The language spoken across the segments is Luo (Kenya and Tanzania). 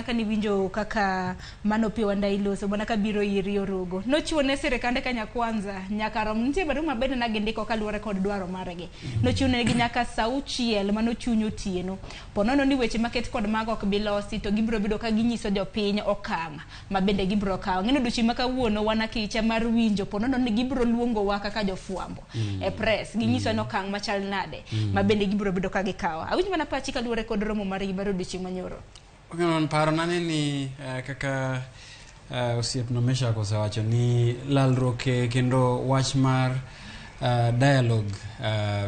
ka niwinjo kaka mano Opiyo Wandayi loso mana ka biro iri Orogo. Nochiwo ne sirikande Kenya Kwanza nyaka rom nitie barua mabende na gindiko kaluwore kod dwaro margi. Nochiwo negi nyaka saa auchiel mano chuny otieno. Po nono ni weche maket kod mago ok bi losi to gibiro bedo ka ginyiso jopiny okang' ma bende gibiro kawo. Ng'eno odiochieng' ma kawuono wan akicha mar winjo po nono ni gibiro luongowa kaka jofwambo e press ginyiso ni okang' machal nade ma bende gibiro bedo ka gikawo. Awinj mana pachi kaluwore kod romo margi mar odiochieng' manyoro. Okeno parona ni ni kaka osiepna Meshak osewacho ni lalruok kendo wach mar dialogue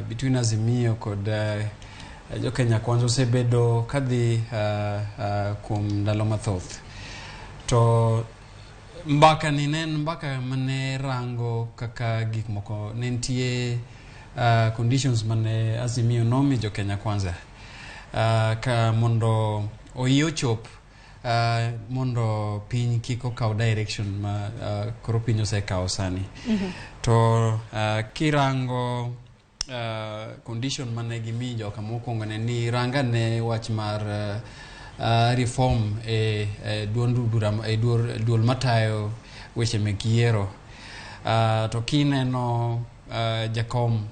between Azimio kod jo Kenya Kwanza osebedo kadhi kuom ndalo mathoth. To mbaka ni ne en mbaka mane rango kaka gik moko ne nitie conditions mane Azimio nomi jo Kenya Kwanza ka mondo oyie ochop mondo piny kik okaw direction ma koro piny osekawo sani. To kirango condition mane gimiyo joka mokwongo ne ni ranga ne wach mar reform e duond bura e duol matayo weche mek yiero. To kineno jakom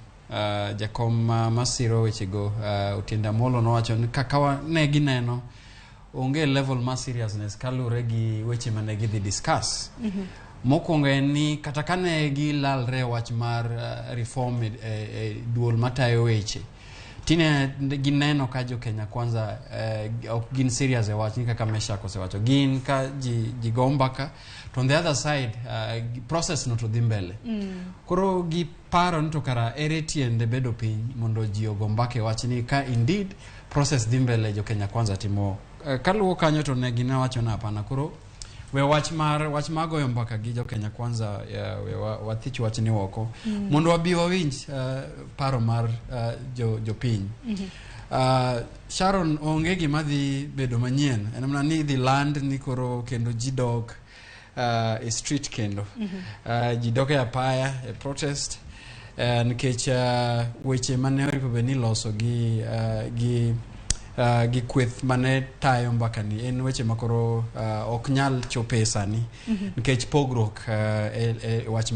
masiro wechego Otiende Amollo nowacho ni kaka ne gineno onge level mar seriousness kaluwore gi weche mane gidhi discuss. Mokwongo en ni kata kane gilalre e wach mar reform e duol matayo weche tine gineno ka jo Kenya Kwanza ok gin serious e wachni kaka Meshak osewacho gin ka ji go mbaka to on the other side process no to dhi mbele. Koro giparo ni to kara ere tiende bedo piny mondo ji ogo mbaka e wachni ka indeed process dhi mbele jo Kenya Kwanza timo kaluwo kanyo to ne ginawacho na hapana koro we wach mar goyo mbaka gi jo Kenya Kwanza we wathich wachni oko mondo wabi wawinj paro mar jopiny. Sharon, onge gima dhi bedo manyien, en mana ni idhi land ni koro kendo ji dok e street kendo ji dok e apaya e protest nikech weche mane oripo bed ni iloso gi kweth mane tayo mbaka ni en weche ma koro ok nyal chope sani nikech pogruok e wach.